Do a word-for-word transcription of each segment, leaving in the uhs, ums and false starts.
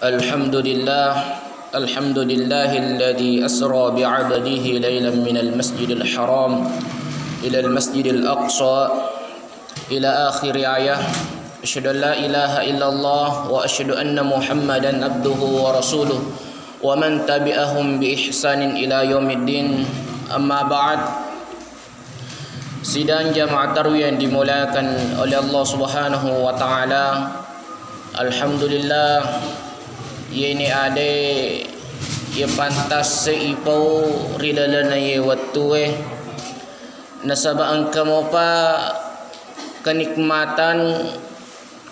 الحمد لله. الحمد لله الذي أسرى بعبده ليلا من المسجد الحرام إلى المسجد الأقصى إلى آخر آية. أشهد أن لا إله إلا الله وأشهد أن محمدا عبده ورسوله ومن تبعهم بإحسان إلى يوم الدين. أما بعد. Sidang jamaah tarwih yang dimuliakan oleh Allah Subhanahu wa Ta'ala, alhamdulillah, iyeni ade iya pantas ipau ri laleng iye wettue, nasaba engka mopa kenikmatan,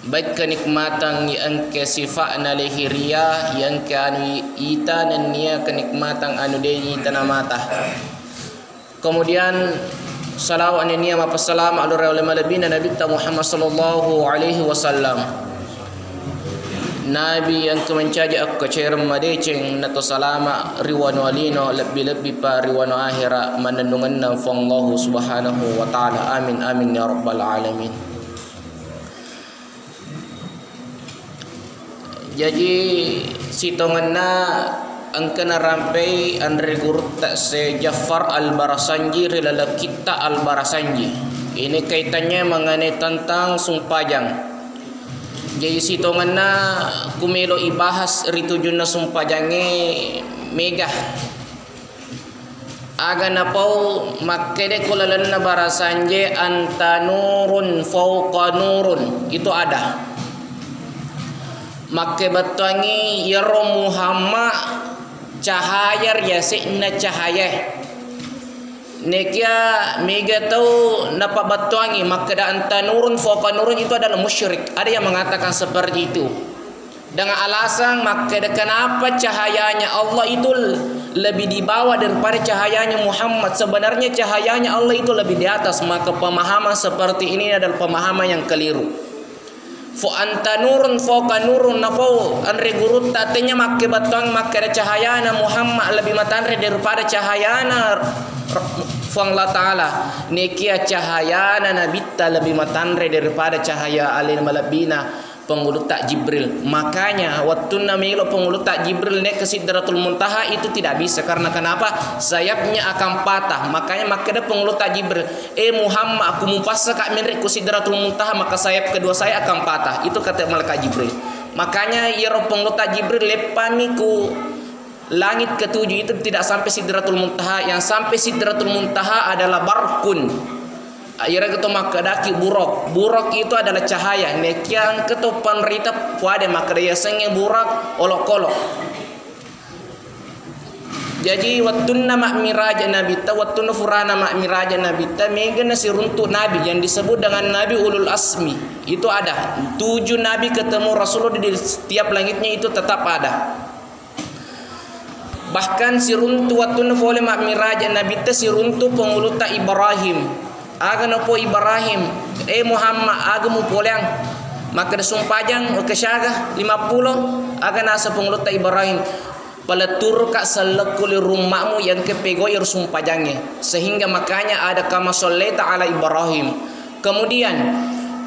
baik kenikmatan yang engka sifatna lahiriah, yang engka anu ita nennia kenikmatan anu de ita na mata. Kemudian, salawat nennia mappasalama alura oleh malebbina Nabitta Muhammad sallallahu alaihi wasallam. Nabi yang kemencaji akkacereng madeceng nato salama ri wano alino, lebbi-lebbi pa ri wano akhira manennungenna Fuang Allahu Subhanahu wa Ta'ala. Amin, amin, ya rabbal alamin. Jaji, sitongenna engka narampei anre gurutta Syekh Jaffar Al-Barasanji ri laleng kitta Al-Barasanji. Ini kaitannya mengenai tentang sumpajang. Jaji, sitongenna kumelo ibahas ri tujunna sumpajangnge mega. Aga napau makkeda ko lalenna barasanje, "Anta nurun fauqa nurun." Itu ada. Makkebettuangi iyaro Muhammad cahaya ri yase'na cahayae. Nekia mega tau napabettuangi makkeda, "Anta nurun fauqa nurun," itu adalah musyrik. Ada yang mengatakan seperti itu. Dengan alasan makkeda, kenapa cahayanya Allah itu lebih di bawah daripada cahayanya Muhammad? Sebenarnya cahayanya Allah itu lebih di atas. Maka pemahaman seperti ini adalah pemahaman yang keliru. Fa anta nurun fauqa nurun, nafau anre gurutta tenya makkebettuang makkeda cahayana Muhammad lebih matanre daripada cahayana Fuang Allah Ta'ala. Nekia cahayana Nabitta lebih matanre daripada cahaya alena malebbina Pengulutta Jibril. Makanya, wettunna melo Pengulutta Jibril naik ke Sidratul Muntaha itu tidak bisa. Karena kenapa? Sayapnya akan patah. Makanya makkeda Pengulutta Jibril, "Eh Muhammad, aku mupassaka menre ku Sidratul Muntaha, maka sayap kedua saya akan patah." Itu kata malaikat Jibril. Makanya, iyaro Pengulutta Jibril leppami ku langit ketujuh itu tidak sampai Sidratul Muntaha. Yang sampai Sidratul Muntaha adalah barkun. Iyarega to makkedaki buraq. Buraq itu adalah cahaya. Nekia engka to panrita puade makkeda yasengnge buraq olokolo. Jaji, wettunna ma'miraj Nabitta, wettunna furana ma'miraj Nabitta, mega nasiruntu nabi yang disebut dengan Nabi Ulul Azmi. Itu ada. Tujuh nabi ketemu Rasulullah di setiap langitnya itu tetap ada. Bahkan siruntu wettunna fole ma'miraj Nabitta, siruntu Pengulutta Ibrahim. Aga napo Ibrahim, "Eh Muhammad, aga mupoleang?" Makkeda, "Sumpajang, wekka siaga, lima pulo." Aga nasa Pengulutta Ibrahim, "Paletturuka sellekku li rumma'mu yang kepegoi ro sumpajangnge." Sehingga makanya ada kama sallaita ala Ibrahim. Kemudian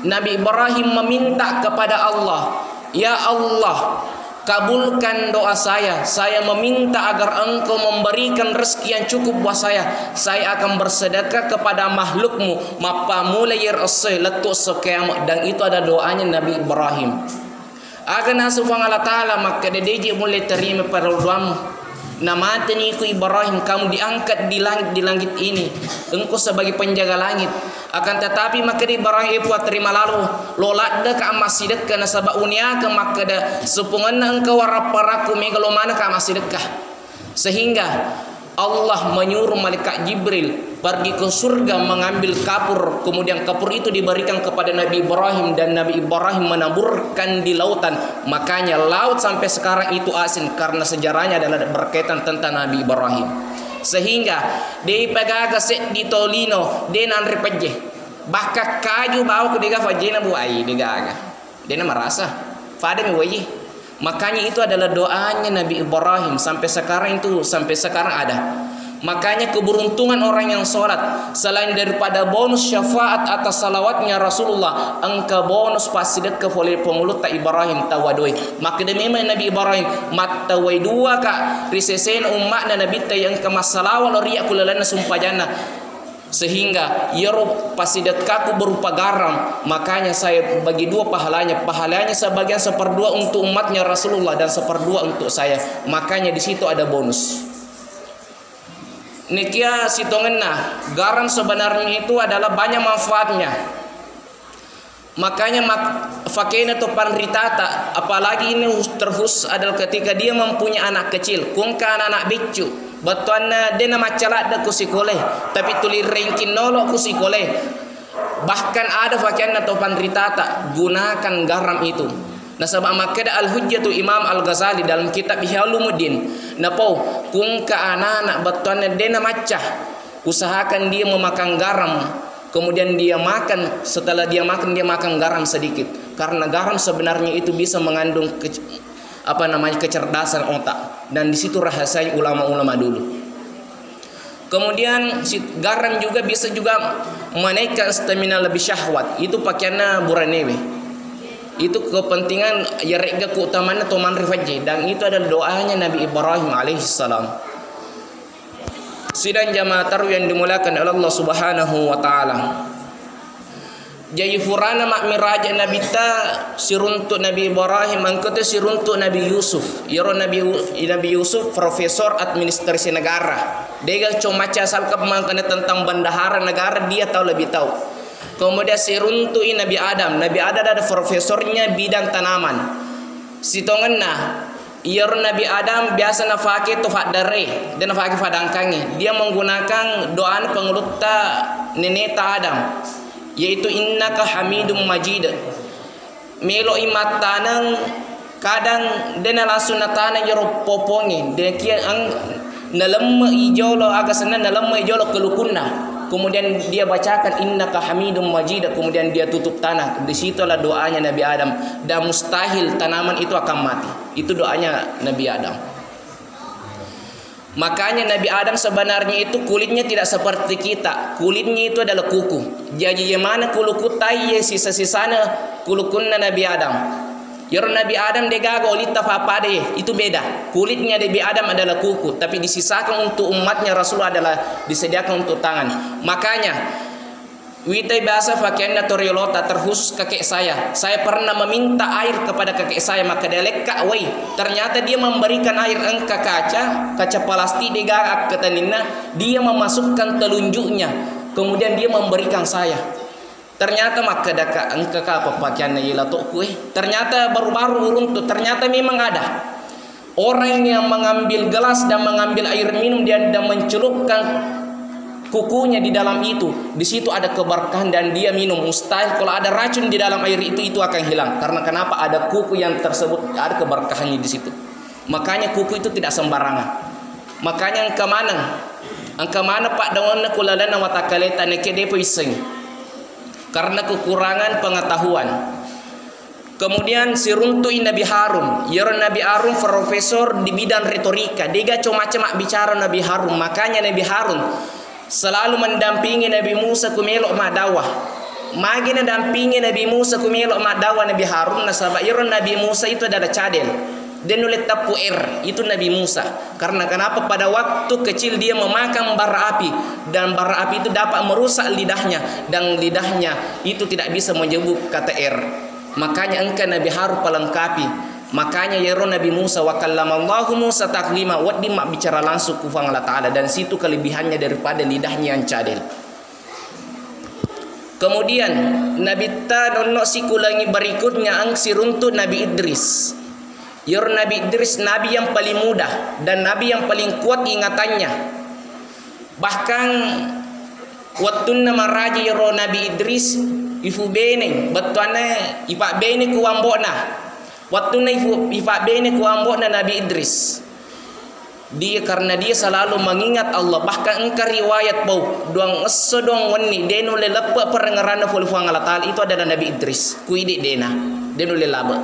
Nabi Ibrahim meminta kepada Allah, "Ya Allah, kabulkan doa saya. Saya meminta agar Engkau memberikan rezeki yang cukup buat saya. Saya akan bersedekah kepada makhlukmu." Mappamula iyaro esso lettu esso kiamat, dan itu ada doanya Nabi Ibrahim. Aga nasu Puang Allah Ta'ala makkeda, "Deje mulle terima perdoamu." Namateni ku Ibrahim, kamu diangkat di langit, di langit ini. Engkau sebagai penjaga langit. Akan tetapi makkeda Ibrahim, "Eh Puang, terima lalo, lo laddeka ammassidekka, nasaba uniaka makkeda sepungenna engka warapparakku mega lo maneka ammassidekka." Sehingga Allah menyuruh malaikat Jibril pergi ke surga mengambil kapur, kemudian kapur itu diberikan kepada Nabi Ibrahim dan Nabi Ibrahim menaburkan di lautan. Makanya laut sampai sekarang itu asin karena sejarahnya adalah berkaitan tentang Nabi Ibrahim. Sehingga de' pagaga seddi tolino de' nanre pejje. Bahkan kaju bawang ku de'ga pejjena bu ai de'gaga. De'na merasa. Pada mi wae. Makanya itu adalah doanya Nabi Ibrahim sampai sekarang itu, sampai sekarang ada. Makanya keberuntungan orang yang sholat, selain daripada bonus syafaat atas salawatnya Rasulullah, engka bonus passidekka fole pangulutta Ibrahim tau adoe. Makkeda memang Nabi Ibrahim, mattawai dua ka ri sesena umma'na Nabitta yang engka massalawa lao ri iyya ku lalenna sumpajanna. Sehingga iyaro passidekkaku berupa garam, makanya saya bagi dua pahalanya. Pahalanya sebagian seperdua untuk umatnya Rasulullah dan seperdua untuk saya. Makanya di situ ada bonus. Nekia sitongenna, garam sebenarnya itu adalah banyak manfaatnya. Makanya mak-, fakena to panritata, apalagi ini hus-, terkhusus adalah ketika dia mempunyai anak kecil. Kungka anak-anak biccu, bettuanna de namacca ladde ku sikole, tapi tuli rengking nolo ku sikole. Bahkan ada fakeanna to panritata, gunakan garam itu. Nasaba makkeda Al-Hujjatu Imam Al-Ghazali dalam kitab Ihya Ulumuddin, napau, kungka anak-anak bettuanna de namacca, usahakan dia memakan garam, kemudian dia makan, setelah dia makan, dia makan garam sedikit. Karena garam sebenarnya itu bisa mengandung kec-, apa namanya, kecerdasan otak. Dan di situ rahasianya ulama-ulama dulu. Kemudian si-, garam juga bisa juga menaikkan stamina lebih syahwat. Itu pakeanna buranewe. Itu kepentingan yaregga keutamaan to manre fajji. Dan itu adalah doanya Nabi Ibrahim alaihissalam. Sidang jamaah tarwih yang dimuliakan oleh Allah Subhanahu wa Ta'ala. Jaji furana mammiraja Nabitta, siruntu Nabi Ibrahim, engka to siruntu Nabi Yusuf. Iyaro Nabi U-, Nabi Yusuf profesor administrasi negara. Dega cuma macca salka mangkana tentang bendahara negara, dia tahu lebih tahu. Kemudian siruntu i Nabi Adam. Nabi Adam ada profesornya bidang tanaman. Sitongenna, iyaro Nabi Adam biasa nafake to faddare, de nafake fadangkange. Dia menggunakan doa pengulutta neneta Adam, yaitu innaka hamidum majid. Melo'i mattaneng, kadang de nalangsung nataneng iyaro poponge, de kia ang-, nalemme'i jolo, aga senna nalemme'i jolo kelukunna. Kemudian dia bacakan innaka hamidum majid, kemudian dia tutup tanah. Di situlah doanya Nabi Adam. Dan mustahil tanaman itu akan mati. Itu doanya Nabi Adam. Makanya Nabi Adam sebenarnya itu kulitnya tidak seperti kita. Kulitnya itu adalah kuku. Jadi, ye mana kuluku tai, ye sisa-sisana kulukunna Nabi Adam. Iyaro Nabi Adam de gaga olitta pappada, ye, itu beda. Kulitnya Nabi Adam adalah kuku, tapi disisakan untuk umatnya Rasul adalah disediakan untuk tangan. Makanya, witai biasa fakeanna toriolota, terkhusus kakek saya. Saya pernah meminta air kepada kakek saya, maka dia lekka wai. Ternyata dia memberikan air engka kaca, kaca plastik de gaga akkateninna, dia memasukkan telunjuknya, kemudian dia memberikan saya. Ternyata makkedaka, engkaka pappakeanna yela tokku, eh. Ternyata baru-baru uruntu, ternyata memang ada. Orang yang mengambil gelas dan mengambil air minum dia dan mencelupkan kukunya di dalam itu, di situ ada keberkahan dan dia minum. Mustahil kalau ada racun di dalam air itu, itu akan hilang. Karena kenapa? Ada kuku yang tersebut, ada keberkahannya di situ. Makanya kuku itu tidak sembarangan. Makanya engka maneng, engka maneng paddaungenna ku lalenna watakkaleta, nekke depa wissengi. Karena kekurangan pengetahuan. Kemudian siruntu'i Nabi Harun. Iyaro Nabi Harun profesor di bidang retorika. Dega cuma-cuma bicara Nabi Harun. Makanya Nabi Harun selalu mendampingi Nabi Musa ku melo maddakwah. Magi nadampingi Nabi Musa ku melo maddakwah Nabi Harun, nasaba iyaro Nabi Musa itu adalah cadel. De nulle teppu er, itu Nabi Musa. Karena kenapa? Pada waktu kecil dia memakan bara api, dan bara api itu dapat merusak lidahnya, dan lidahnya itu tidak bisa menyebut kata er. Makanya engka Nabi Harun pelengkapi. Makanya iyaro Nabi Musa, wa kallamallahu Musa taklima, wedding mabbicara langsung ku Puang Allah Ta'ala, dan situ kelebihannya daripada lidahnya yang cadel. Kemudian, Nabitta nonno sikulangi berikutnya ang siruntu Nabi Idris. Iyaro Nabi Idris, nabi yang paling muda dan nabi yang paling kuat ingatannya. Bahkan, wettunna maraja iyaro Nabi Idris, ifubeneng, bettuanna ipabbene ku ambo'na. Wettunna ifu-, ipabbene ku ambo'na Nabi Idris. Dia, karena dia selalu mengingat Allah. Bahkan engka riwayat bau, duang esso, duang wenni, de nulle leppe perengeranna pole Puang Allah Ta'ala, itu adalah Nabi Idris. Ku idi dena, de nulle labe.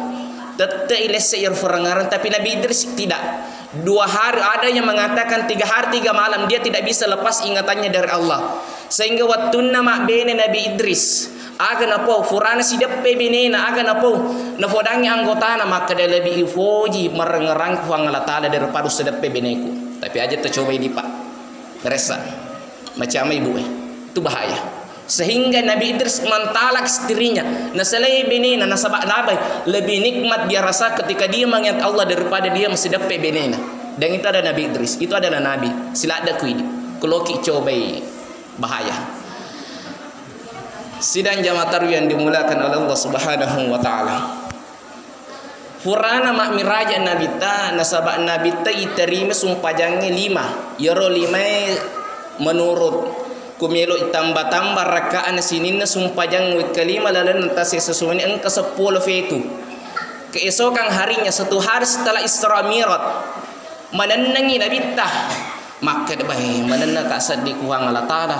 Tette ilesse iyaro perengerang, tapi Nabi Idris tidak. Dua hari, ada yang mengatakan tiga hari tiga malam dia tidak bisa lepas ingatannya dari Allah. Sehingga wattunna mabbene Nabi Idris, aga napau, furana sideppe benena, aga napau, nafodangi anggotana, makkeda lebih ifoji marengerang Puang Allah Ta'ala daripada sedeppe beneku. Tapi aja tercobai di Pak. Ressa. Macam ibu eh. Itu bahaya. Sehingga Nabi Idris mentalak istrinya, nasalai benena, nasaba nabai lebih nikmat dia rasa ketika dia mengingat Allah daripada dia masih deppe benena. Dan itu ada Nabi Idris, itu adalah Nabi. Siladda ku ini, kuloki cobai bahaya. Sidang jamaah tarwih yang dimuliakan oleh Allah Subhanahu wa Ta'ala. Furana mammiraja Nabitta, nasaba Nabitta iterima sumpajangnge lima. Iyaro limae menurut ku melo itamba-tamba raka'na sininna sumpajang wekka lima lalenna tassesuwani engka seppulo fetu. Keesokan harinya, satu hari setelah Isra Mi'raj, manennengi Nabitta. Makkeda, "Bae, manenneng ka seddi Puang Allah Ta'ala."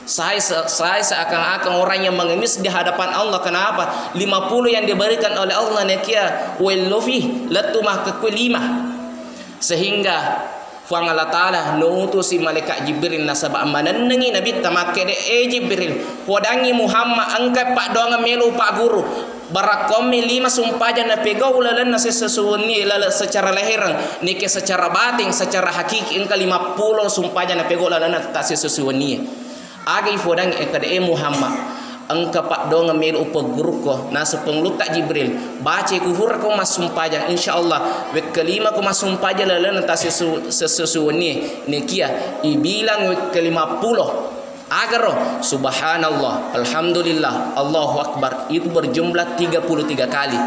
Saya se-, saya seakan-akan orang yang mengemis di hadapan Allah. Kenapa? Lima puluh yang diberikan oleh Allah nekia wellofi, lettu makkekue lima. Sehingga Puang Allah Ta'ala nutusi malaikat Jibril nasaba manennengi Nabitta makkeda, "Eh Jibril, podangi Muhammad engka paddoangeng melo pagguru. Barakkommi lima sumpajang napegau lalenna sessuwenni lale secara lahireng, nike secara batin, secara hakiki engka lima puluh sumpajang napegau lalenna tassesuwenni." Aga ifodang engka de, eh Muhammad, engka paddongeng melo upeggurukko, naseng Pangulutta Jibril, bacai ku hurako massumpajang, insya Allah wekka lima ko massumpajang lalenna tassesu-, sessuwenni, nekia ibilang wekka lima puluh. Agaro, subhanallah, alhamdulillah, Allahu Akbar, itu berjumlah tiga puluh tiga kali.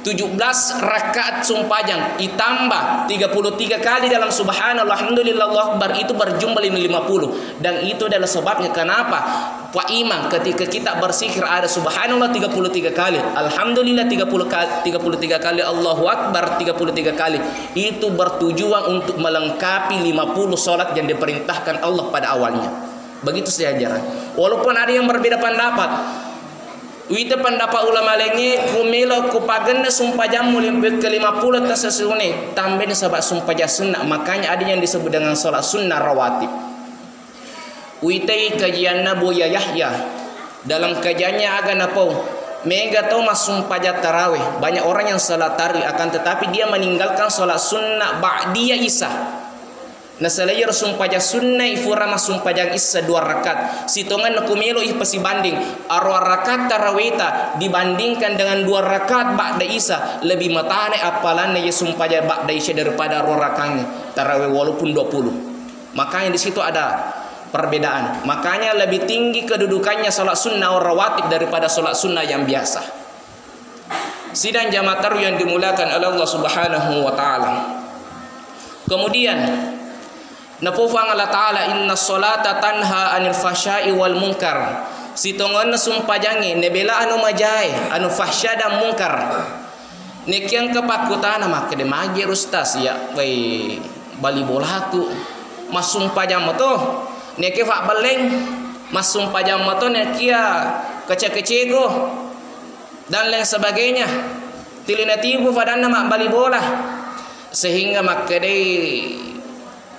Tujuh belas rakaat sumpajang, itambah tiga puluh tiga kali dalam subhanallah, alhamdulillah, Allahu Akbar, itu berjumlah lima puluh. Dan itu adalah sebabnya kenapa Pak Imam ketika kita berzikir ada subhanallah tiga puluh tiga kali, alhamdulillah tiga puluh kali, tiga puluh tiga kali, Allahu Akbar tiga puluh tiga kali. Itu bertujuan untuk melengkapi lima puluh salat yang diperintahkan Allah pada awalnya. Begitu sejarah. Walaupun ada yang berbeda pendapat, Uwita pendapat ulama laingnge, ku melo ku pagenna sumpajammu lim-, wekka lima puluh tassesuwunni, tambaini saba sumpajang sunnah. Makanya ada yang disebut dengan salat sunnah rawatib. Uwitai kajianna Buya Yahya. Dalam kajiannya aga napau, mega tau massumpajang tarawih. Banyak orang yang salat tarawih, akan tetapi dia meninggalkan salat sunnah ba'diyah isya. Nasalai iyaro sumpajang sunnai fura massumpajang issa dua rakaat. Sitongenna ku melo ipasibanding, arua rakaat taraweta dibandingkan dengan dua rakaat ba'da isya, lebih matane appalanna iya sumpajang ba'da isya daripada arua rakaat tarawih walaupun dua puluh. Makanya di situ ada perbedaan. Makanya lebih tinggi kedudukannya salat sunnah rawatib daripada salat sunnah yang biasa. Sidang jamaah tarawih yang dimuliakan oleh Allah Subhanahu wa Ta'ala. Kemudian, napau Puang Allah Ta'ala, "Inna salata tanha anil fahsya'i wal munkar." Sitongenna sumpajangnge, nebela anu majae, anu fahsya dan munkar. Nekiang kepakkutana makkeda, "Magi Ustaz, ya, wai bali bolaku." Massumpajang mato, nekia fabbelleng, massumpajang mato nekia kece-keceko. Dan lain sebagainya. Tuli natipu fadanna mabbali bola. Sehingga makkedai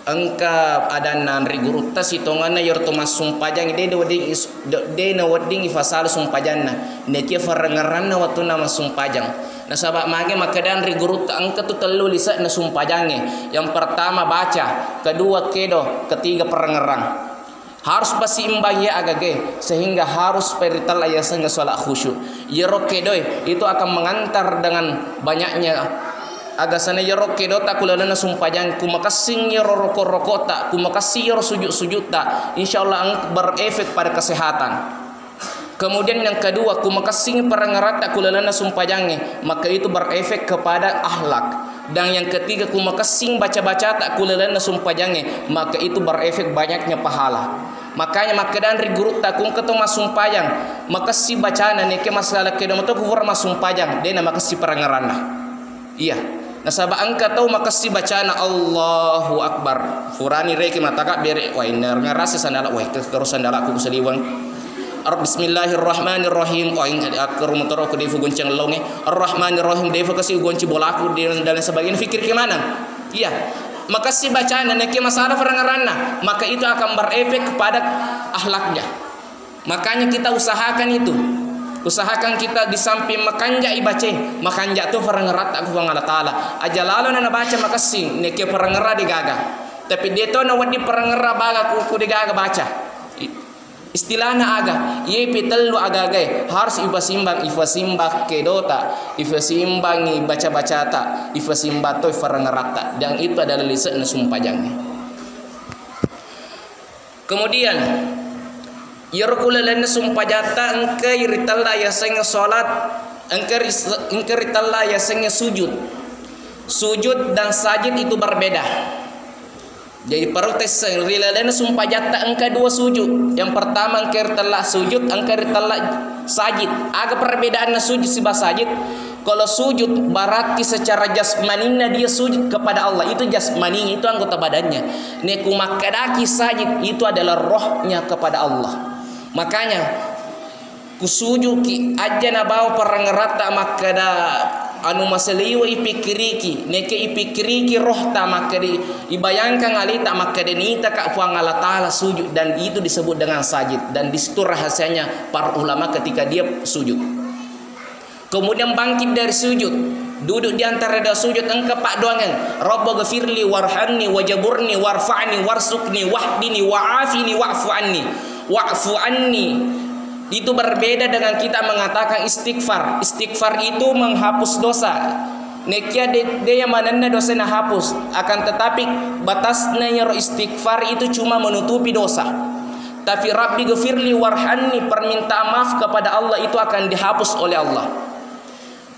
engka adanna anri gurutta sitongenna iyaro to massumpajang de, de wedding is-, de, de nawedding ifasala sumpajanna. Nekia farengngeranna wettunna massumpajang. Nasaba mage makkeda anri gurutta engka tu tellu lise'na sumpajangnge. Yang pertama baca, kedua kedo, ketiga perengngerang. Harus pasiimbangi agage, sehingga harus peritella yasengnge sholat khusyuk. Iyaro kedoe itu akan mengantar dengan banyaknya agasana iyaro kedota ku lalenna sumpajang, ku makessing iyaro roko-rokota, ku makessing iyaro sujud-sujutta, insya Allah ang-, berefek pada kesehatan. Kemudian yang kedua, ku makessing perengeratta ku lalenna sumpajangnge, maka itu berefek kepada akhlak. Dan yang ketiga, ku makessing baca-bacata ku lalenna sumpajangnge, maka itu berefek banyaknya pahala. Makanya makkedang ri gurutta, ku engka to massumpajang, makessing bacana, nekke masalah kedo meto ku fura massumpajang, de na makessing perengeranna. Iya. Nasaba engka tau makessing bacana Allahu Akbar. Furani reki matakabbere, wah, inna ngarasa sandala, wah, ke-, kero sandalaku kusaliweng. Ar-, Bismillahirrahmanirrahim. Wah, ing-, akkero motoroku defu gonceng launge. Ar-Rahmanirrahim, defu kasi gonci bolaku, de-, dan lain sebagainya. Fikir ke mana? Iya, makessing bacana, naekia masalah parengngeranna, maka itu akan berefek kepada akhlaknya. Makanya kita usahakan itu. Usahakan kita di samping makanjai bacae, makanja tu parengngeratta ku Puang Allah Ta'ala. Aja lalo na nabaca makessing, naekia parengngera degaga. Tapi de to nawedding parengngera baga ku, ku degaga baca. I-, istilahna aga? Iyepi tellu agagae harus ipasimbang, ipasimbang kedota, ipasimbangi baca-bacata, ipasimbang toi parengngeratta. Dan itu adalah lise'na sumpajangnge. Kemudian, iyaro ku lalenna sumpajatta engkai ritella yasengnge salat, engka ri-, engka ritella yasengnge sujud. Sujud dan sajid itu berbeda. Jadi, perlu tesseng, ri lalenna sumpajatta engka dua sujud. Yang pertama engka ritella sujud, engka ritella sajid. Aga perbedaanna sujud siba sajid? Kalau sujud, berarti secara jasmaninna dia sujud kepada Allah. Itu jasmani, itu anggota badannya. Neku makkedaki sajid, itu adalah rohnya kepada Allah. Makanya, kusujuki, aja nabawa parengngeratta makkeda, anu, masaliwa ipikkiriki, nekke ipikkiriki rohta makkeda, ibayangkang aleta makkeda nitaka Puang Allah Ta'ala sujud, dan itu disebut dengan sajid. Dan di situ rahasianya para ulama ketika dia sujud. Kemudian bangkit dari sujud, duduk di antara dua sujud, engka paddoangeng, "Rabbaghfirli warhamni wajaburni warfa'ni warsukni wahdini wa'afini wa'fu anni." Wa'fu anni itu berbeda dengan kita mengatakan istighfar. Istighfar itu menghapus dosa. Nekia de, de yang manenna dosa nahapus, akan tetapi batasnya iyaro istighfar itu cuma menutupi dosa. Tapi Rabbi gfirli warhamni, permintaan maaf kepada Allah itu akan dihapus oleh Allah.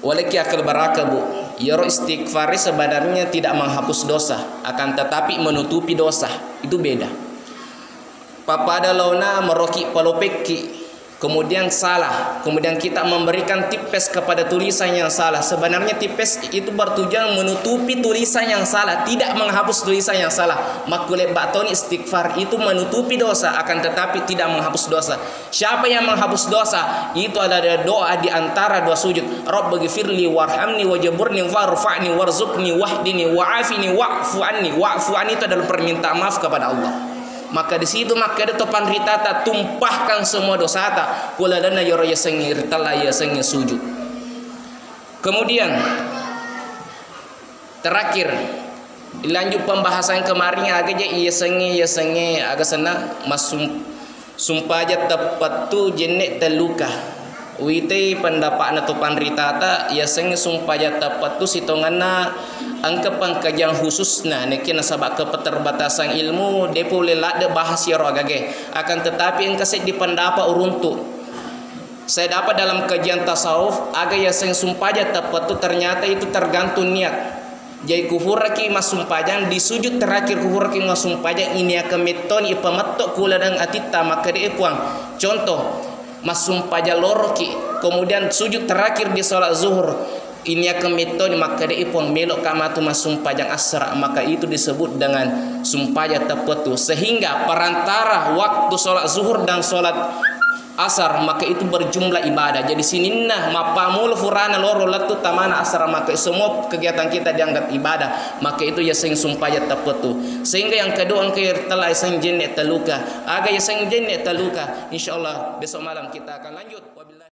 Walaki akal baraka, Bu. Iyaro istighfar sebenarnya tidak menghapus dosa, akan tetapi menutupi dosa. Itu beda. Pappada laona meroki palopekki, kemudian salah, kemudian kita memberikan tipes kepada tulisan yang salah. Sebenarnya tipes itu bertujuan menutupi tulisan yang salah, tidak menghapus tulisan yang salah. Makkulebbak toni istighfar itu menutupi dosa, akan tetapi tidak menghapus dosa. Siapa yang menghapus dosa? Itu adalah doa di antara dua sujud. Rabbighfirli warhamni wajaburni warfa'ni warzuqni wahdini wa'afini wa'fu anni. Wa'fu anni itu adalah permintaan maaf kepada Allah. Maka di situ makkeda to panritata, tumpahkan semua dosata. Ku lalenna iyaro yasengnge ritella, yasengnge sujud. Kemudian, terakhir, lanjut pembahasan kemarin, aga je iyasengnge, iyasengnge, aga senna massum-, sumpajang teppettu jenne telluka. Uitai pendapatna to panritata, iyasengnge sumpajang teppettu sitongenna engka pengkajian khususna, nekke nasaba keterbatasan ilmu, de pole ladde bahas iyaro agage. Akan tetapi engka seddi pendapat uruntu. Saya dapat dalam kajian tasawuf, aga yaseng sumpajang teppettu ternyata itu tergantung niat. Jadi kufuraki massumpajang, di sujud terakhir kufuraki massumpajang, iniakeng mettoni ipametto ku ladang atitta, makkeda, "E Puang, contoh, massumpajang loroki, kemudian sujud terakhir di sholat zuhur, iniakeng mettoni makkeda, 'E Puang, meloka matu massumpajang asra,'" maka itu disebut dengan sumpajang teppettu. Sehingga perantara waktu sholat zuhur dan sholat asar, maka itu berjumlah ibadah. Jadi sininna mappammula furana loro lettu tamana asar, maka semua kegiatan kita dianggap ibadah. Maka itu yaseng sumpajang teppettu. Sehingga yang kedua engka ritella yaseng jenne telluka. Aga yaseng jenne telluka? Insyaallah besok malam kita akan lanjut. Wabillahi